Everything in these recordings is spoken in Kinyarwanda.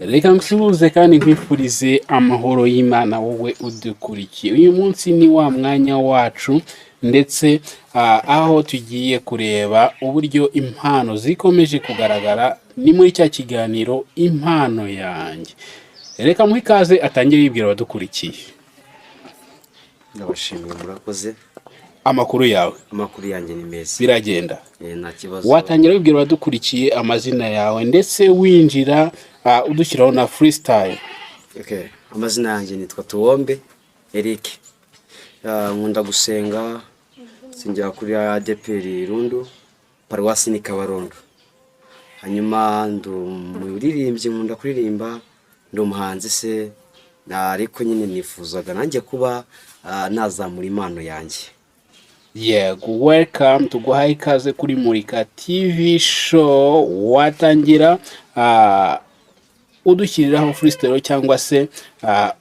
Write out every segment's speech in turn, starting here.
Reka nsuhuze kandi nkwifurize amahoro y'Imana wowe udukurikiye. Uyu munsi ni wa mwanya wacu ndetse aho tugiye kureba uburyo impano zikomeje kugaragara, ni muri cya kiganiro Impano Yanjye. Reka muhe ikaze atangire yibwira abadukurikiye. Ndabashimiye, murakoze. Amakuru yawe? Amakuru yanjye ni meza. Biragenda? Nta kibazo. Watangira wibwira abadukurikiye amazina yawe ndetse winjira udushyiraho na freestyle. Okay. Amazina yanjye nitwa Tuwombe Eric. Nkunda gusenga, nsengera kuri ADEPR Rundu, paruwasi ni Kabarondo. Hanyuma ndi umuririmbyi, nkunda kuririmba, ndi umuhanzi se, ariko nyine nifuzaga nanjye kuba nazamura impano yanjye. Yego, welcome, tuguhaye ikaze kuri Murika TV Show. Watangira udushyiriraho freestyle cyangwa se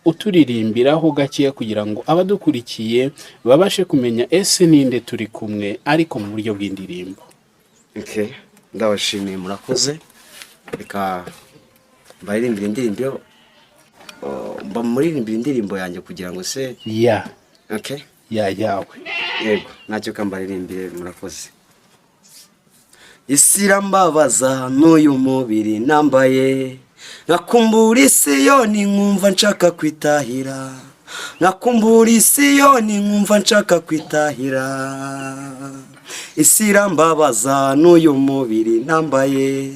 uturirimbiraho gakeya kugira ngo abadukurikiye babashe kumenya ese ninde turi kumwe, ariko mu buryo bw'indirimbo. Okay. Ndabashimiye, murakoze. Reka mbaririmbire indirimbo, mba muririmbira indirimbo yanjye kugira ngo se Okay. Ya yawe. Yego, ntacyo, kambaririmbire, murakoze. Isi irambabaza n'uyu mubiri nambaye, nkakumbura Isiyoni nkumva nshaka kwitahira, nkakumbura Isiyoni nkumva nshaka kwitahira. Isi irambabaza n'uyu mubiri nambaye,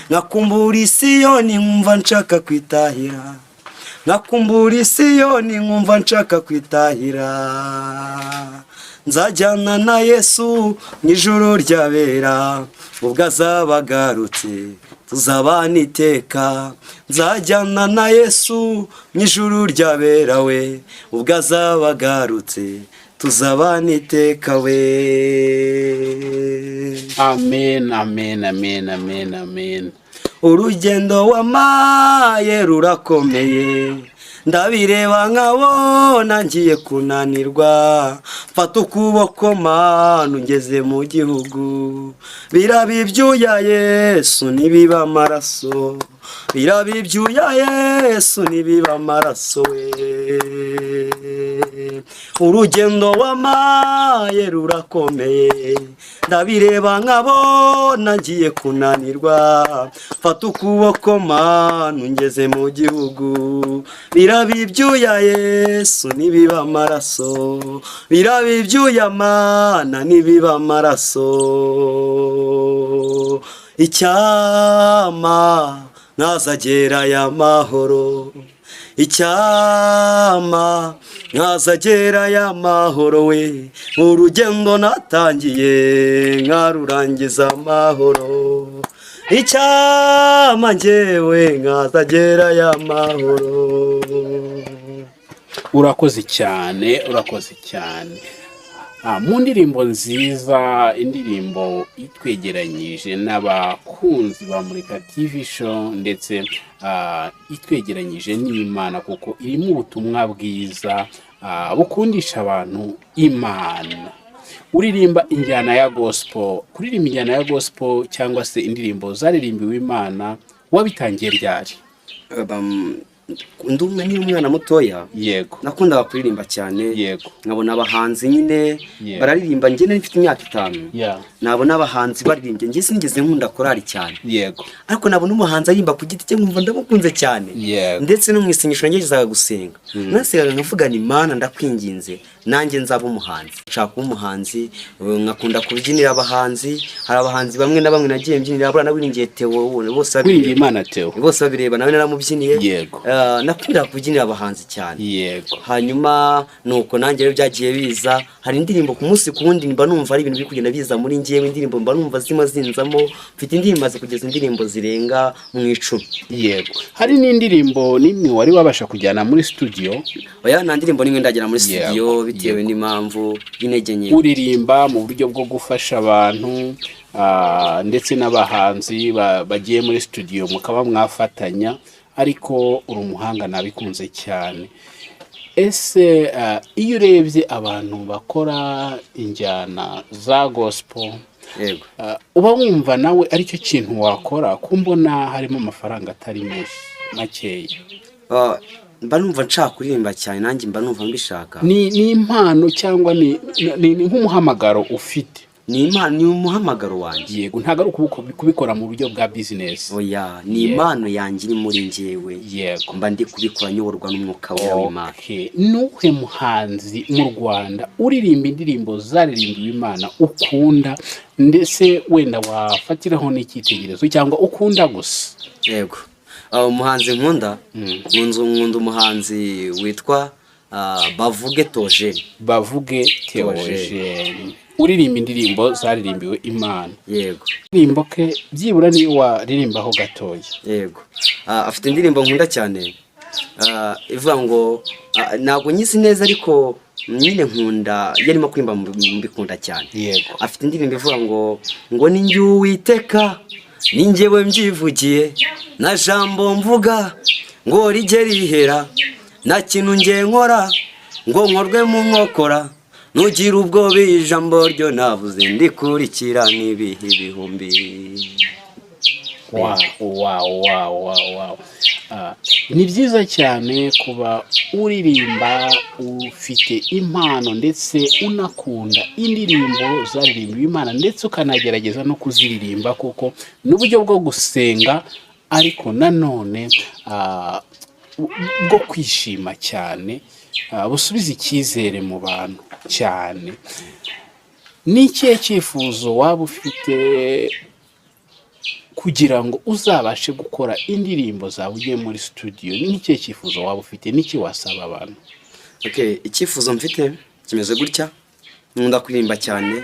nkakumbura Isiyoni nkumva nshaka kwitahira, nkakumbura Isiyoni nkumva nshaka kwitahira. Nzajyana na Yesu mu ijuru ryabera, ubwo azaba agarutse tuzabana iteka. Nzajyana na Yesu mu ijuru ryabera we, ubwo azaba agarutse tuzabana iteka we. Amen, amen, amen, amen, amen. Urugendo wamaye rurakomeye, ndabireba nkabona ngiye kunanirwa. Mfata ukuboko manu ngeze mu gihugu. Biraba ibyuya Yesu ntibiba amaraso, biraba ibyuya Yesu ntibiba amaraso we. Urugendo wamaye rurakomeye, ndabireba nkabona ngiye kunanirwa. Mfata ukuboko manu ngeze mu gihugu. Biraba ibyuya Yesu ntibiba amaraso, biraba ibyuya Mana ntibiba amaraso. Icyama nkazagera aya mahoro, icyama nkazagera aya mahoro we, urugendo natangiye nkarurangiza amahoro. Icyama njyewe nkazagera aya mahoro. Urakoze cyane, urakoze cyane. Mu ndirimbo nziza, indirimbo itwegeranyije n'abakunzi ba Murika TV Show ndetse itwegeranyije n'Imana, kuko irimo ubutumwa bwiza bukundisha abantu Imana. Uririmba injyana ya gospel. Kuririmba injyana ya gospel cyangwa se indirimbo zaririmbiwe Imana, wabitangiye ryari? Ndi umwe, nkiri umwana mutoya nakundaga kuririmba cyane. Nkabona abahanzi nyine bararirimba, njye nari mfite imyaka 5. Nabona abahanzi baririmbye, njye sinigeze nkunda korali cyane, ariko nabona umuhanzi aririmba ku giti cye nkumva ndamukunze cyane. Ndetse no mu isengesho nagejezaga gusenga, nasengaga nkavuga ni: "Mana, ndakwinginze, nanjye nzaba umuhanzi, nshaka kuba umuhanzi." Nkakunda kubyinira abahanzi. Hari abahanzi bamwe na bamwe nagiye mbyinira, buriya nawiringiye Theo bose Wiringiye babireba. Imana Theo. Bose babireba, nawe naramubyiniye. Nakundaga kubyinira abahanzi cyane. Hanyuma nuko nanjye rero byagiye biza. Hari indirimbo ku munsi ku wundi mba numva ari ibintu biri kugenda biza muri njyewe, indirimbo mba numva zimwe zinzamo. Mfite indirimbo, maze kugeza indirimbo zirenga mu 10. Yego, hari n'indirimbo n'imwe wari wabasha kujyana muri studio? Oya, nta ndirimbo n'imwe ndagera muri studio bitewe n'impamvu y'intege nke. Uririmba mu buryo bwo gufasha abantu ndetse n'abahanzi bagiye muri studio mukaba mwafatanya, ariko uri umuhanga, nabikunze cyane. Ese iyo urebye abantu bakora injyana za gospel, uba wumva nawe aricyo kintu wakora, ko mbona harimo amafaranga atari menshi? makeya? Mba numva nshaka kuririmba cyane, nanjye mba numva mbishaka. Ni impano cyangwa ni nk'umuhamagaro ufite? Ni impano, ni umuhamagaro wanjye. Yego, ntabwo ari kubikora mu buryo bwa bizinesi. Oya, ni impano yanjye iri muri njyewe. Mba ndi kubikora nyoborwa n'Umwuka Wera w'Imana. Okay. Nuhe muhanzi mu Rwanda uririmba indirimbo zaririmbiwe Imana ukunda, ndetse wenda wafatiraho n'icyitegererezo cyangwa ukunda gusa? Yego. Umuhanzi nkunda, nkunda umuhanzi witwa Bavuge Theogene. Bavuge Theogene, uririmba indirimbo zaririmbiwe Imana? Yego. Indirimbo ke byibura niyo waririmbaho gatoya. Yego. Afite indirimbo nkunda cyane, ivuga ngo, ntabwo nyizi neza, ariko nyine nkunda iyo arimo kuririmba, mbikunda cyane. Afite indirimbo ivuga ngo ni njye Uwiteka, ni njyewe mbyivugiye, na jambo mvuga ngo rijye rihera, nta kintu nge nkora ngo nkorwe mu nkokora, nugira ubwoba ijambo ryo navuze ndikurikira n'ibihe ibihumbi. Wow. Ni byiza cyane kuba uririmba, ufite impano, ndetse unakunda indirimbo zaririmbiwe Imana, ndetse ukanagerageza no kuziririmba, kuko ni uburyo bwo gusenga, ariko nanone bwo kwishima cyane, busubiza icyizere mu bantu cyane. Ni ikihe cyifuzo waba ufite kugira ngo uzabashe gukora indirimbo zawe ugiye muri studio? Ni ikihe cyifuzo waba ufite? N'iki wasaba abantu? Okay, icyifuzo mfite kimeze gutya: nkunda kuririmba cyane,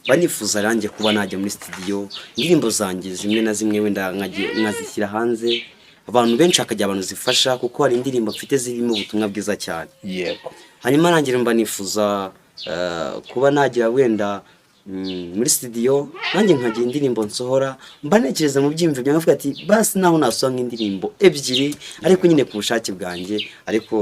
mba nifuza nanjye kuba najya muri studio, indirimbo zanjye zimwe na zimwe wenda nkazishyira hanze, abantu benshi hakagira abantu zifasha, kuko hari indirimbo mfite zirimo ubutumwa bwiza cyane. Hanyuma nanjye mba nifuza kuba nagira wenda muri studio nanjye nkagira indirimbo nsohora. Mba ntekereza mu byiyumviro byanjye, nkavuga ati basi naho nasohora nk'indirimbo ebyiri, ariko nyine ku bushake bwanjye, ariko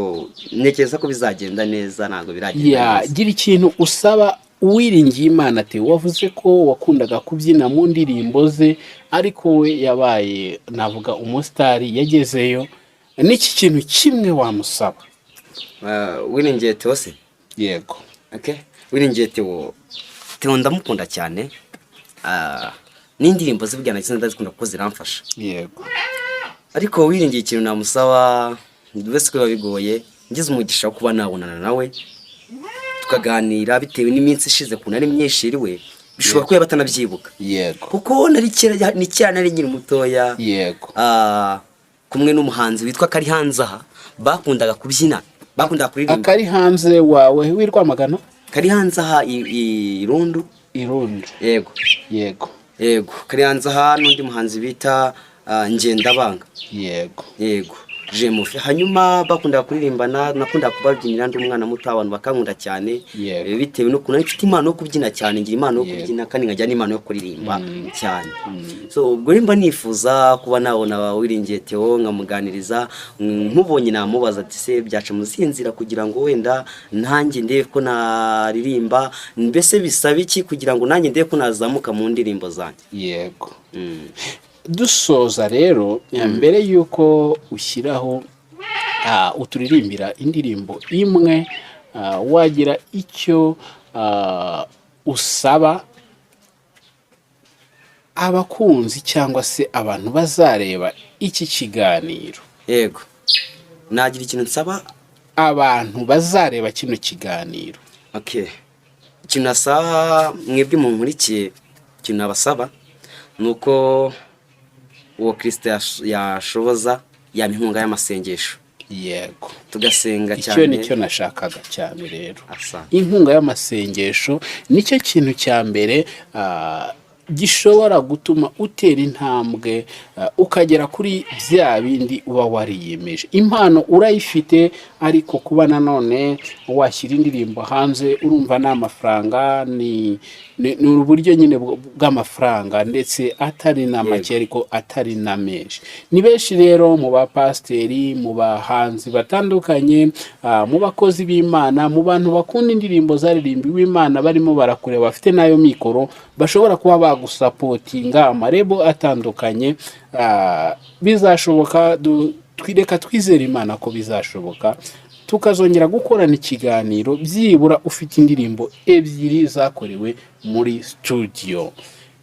ntekereza ko bizagenda neza, ntabwo biragenda neza. Gira ikintu usaba Uwiringiye Imana ati wavuze ko wakundaga kubyina mu ndirimbo ze, ariko we yabaye, navuga, umusitari yagezeyo. N'iki kintu kimwe wamusaba? Wiringiye Theo se? Yego. Okay. Wiringiye Theo, Theo ndamukunda cyane. N'indirimbo ze burya nazo ndazikunda kuko ziramfasha. Ariko Wiringiye, ikintu namusaba, wese ko biba bigoye, ngize umugisha wo kuba nabonana nawe tukaganira, bitewe n'iminsi ishize ukuntu ari myinshi iriwe, bishobora kuba yaba atanabyibuka. Kuko nari kera, ni kera nari nkiri mutoya. Kumwe n'umuhanzi witwa Kari hanze aha, bakundaga kubyina, bakundaga kuririmba. Akari hanze wawe w'i Rwamagana? Kari hanze aha i Rundu. Irundi? Yego. Yego, kari hanze aha n'undi muhanzi bita Ngendabanga. Yego, Jemufi. Hanyuma bakundaga kuririmbana, nakundaga kubabyinira ndi umwana muto, abantu bakankunda cyane. Bitewe n'ukuntu nari mfite impano yo kubyina cyane, ngira impano yo kubyina kandi nkagira n'impano yo kuririmba cyane. So ubwo rero mba nifuza kuba nabona Wiringiye Theo nkamuganiriza, nkubonye namubaza ati se byaca mu zihe nzira kugira ngo wenda nanjye ndebe ko naririmba, mbese bisaba iki kugira ngo nanjye ndebe ko nazamuka mu ndirimbo zanjye? Dusoza rero, mbere y'uko ushyiraho uturirimbira indirimbo imwe, wagira icyo usaba abakunzi cyangwa se abantu bazareba iki kiganiro? Yego, nagira ikintu nsaba abantu bazareba kino kiganiro. Okay. Ikintu nasaba mwebwe munkurikiye, ikintu nabasaba ni uko uwo Kristo yashoboza yampa inkunga y'amasengesho. Tugasenga Icyo cyane. nicyo nashakaga cyane rero. Asante. Inkunga y'amasengesho nicyo kintu cya mbere gishobora gutuma utera intambwe, ukagera kuri bya bindi uba wariyemeje. Impano urayifite, ariko kuba nanone washyira indirimbo hanze, urumva ni amafaranga, ni Ni uburyo nyine bw'amafaranga, ndetse atari na make ariko atari na menshi. Ni benshi rero mu bapasiteri, mu bahanzi batandukanye, mu bakozi b'Imana, mu bantu bakunda indirimbo zaririmbiwe Imana, barimo barakureba, bafite n'ayo mikoro, bashobora kuba bagusupportinga, ama label atandukanye. Bizashoboka, reka twizere Imana ko bizashoboka, tukazongera gukorana ikiganiro byibura ufite indirimbo ebyiri zakorewe muri studio.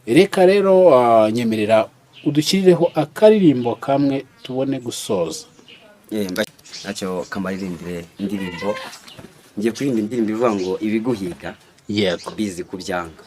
Reka rero, nyemerera udushyirireho akaririmbo kamwe tubone gusoza. Ntacyo, kamaririmbire indirimbo. Ngiye kuririmba indirimbo ivuga ngo "Ibiguhiga bizi kubyanga".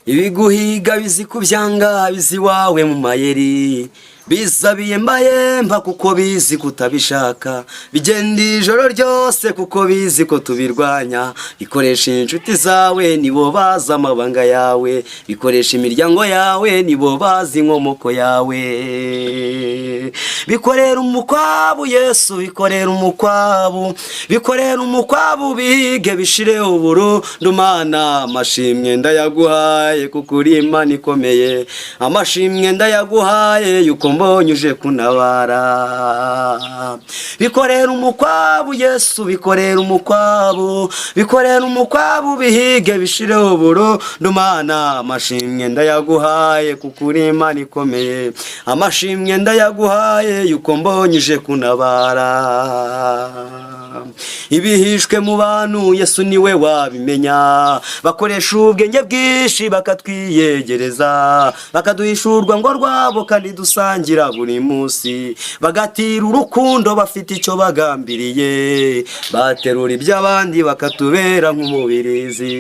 Ibiguhiga bizi kubyanga, bizi iwawe mu mayeri, bizabiye mbayemba kuko bizi kutabishaka, bigenda ijoro ryose kuko bizi ko tubirwanya, bikoresha inshuti zawe nibo bazi amabanga yawe, bikoresha imiryango yawe nibo bazi inkomoko yawe, bikorera umukwabu Yesu, bikorera umukwabu, bikorera umukwabu, bige bishireho burundu. Mana, amashimwe ndayaguhaye kuko uri Imana ikomeye, amashimwe ndayaguhaye yuko mbonye uje kuntabara. Bikorera umukwabu Yesu, bikorera umukwabu, bikorera umukwabu, bihige bishireho burundu. Mana, amashimwe ndayaguhaye kuko uri Imana ikomeye, amashimwe ndayaguhaye yuko mbonye uje kuntabara. Ibihishwe mu bantu Yesu niwe wabimenya, bakoresha ubwenge bwinshi bakatwiyegereza, bakaduhishurwa ngo rwabo kandi dusangira buri munsi, bagatira urukundo bafite icyo bagambiriye, baterura iby'abandi bakatubera nk'umubirizi.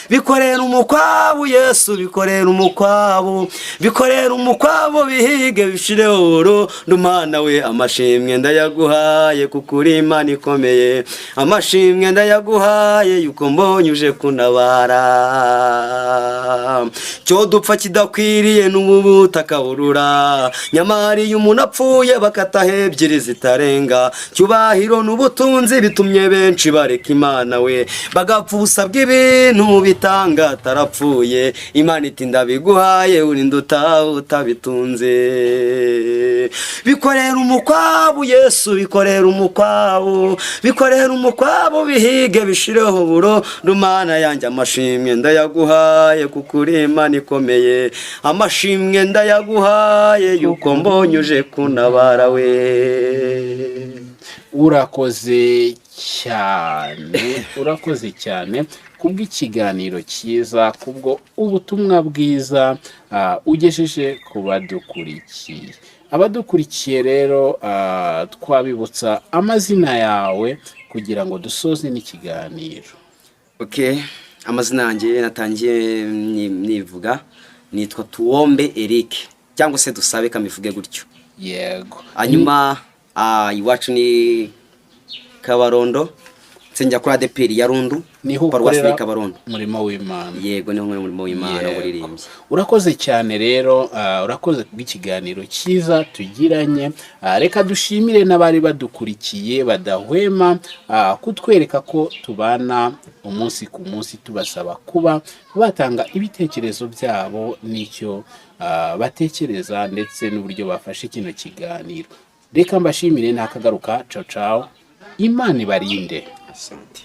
Bikorera umukwabu Yesu, bikorera umukwabu, bikorera umukwabu, bihige bishireho burundu. Mana we, amashimwe ndayaguhaye kuko uri Imana ikomeye, amashimwe ndayaguhaye yuko mbonye uje kuntabara. Cyo dupfa kidakwiriye n'ubu butaka burura, nyamara iyo umuntu apfuye bakataho ebyiri zitarenga. Cyubahiro n'ubutunzi bitumye benshi bareka Imana we, bagapfa ubusa bw'ibintu bitanga atarapfuye. Imana iti ndabiguhaye, urinda utabitunze. Bikorera umukwabu Yesu, bikorera umukwabu, bikorera umukwabu, bihige bishireho burundu. Mana yanjye, amashimwe ndayaguhaye kuko uri Imana ikomeye, amashimwe ndayaguhaye yuko mbonye uje kuntabara we. Urakoze cyane, urakoze cyane kubw'ikiganiro cyiza, kubwo ubutumwa bwiza ugejeje ku badukurikiye. Abadukurikiye rero, twabibutsa amazina yawe kugira ngo dusoze n'ikiganiro. Okay, amazina yanjye natangiye nivuga, nitwa Tuwombe Eric cyangwa se Dusabe, kamivuge gutyo. Hanyuma iwacu ni Kabarondo, nsengera kuri ADEPR ya Rundu. Niho Paruwasi ukorera ni Kabarondo. Umurimo w'Imana. Yego, niho nkora umurimo w'Imana w'uburirimbyi. Urakoze cyane rero, urakoze kubw'ikiganiro cyiza tugiranye. Reka dushimire n'abari badukurikiye badahwema kutwereka ko tubana umunsi ku munsi, tubasaba kuba batanga ibitekerezo byabo n'icyo batekereza ndetse n'uburyo bafashe kino kiganiro. Reka mbashimire, ntakagaruka. Ciao ciao, Imana ibarinde. Asante.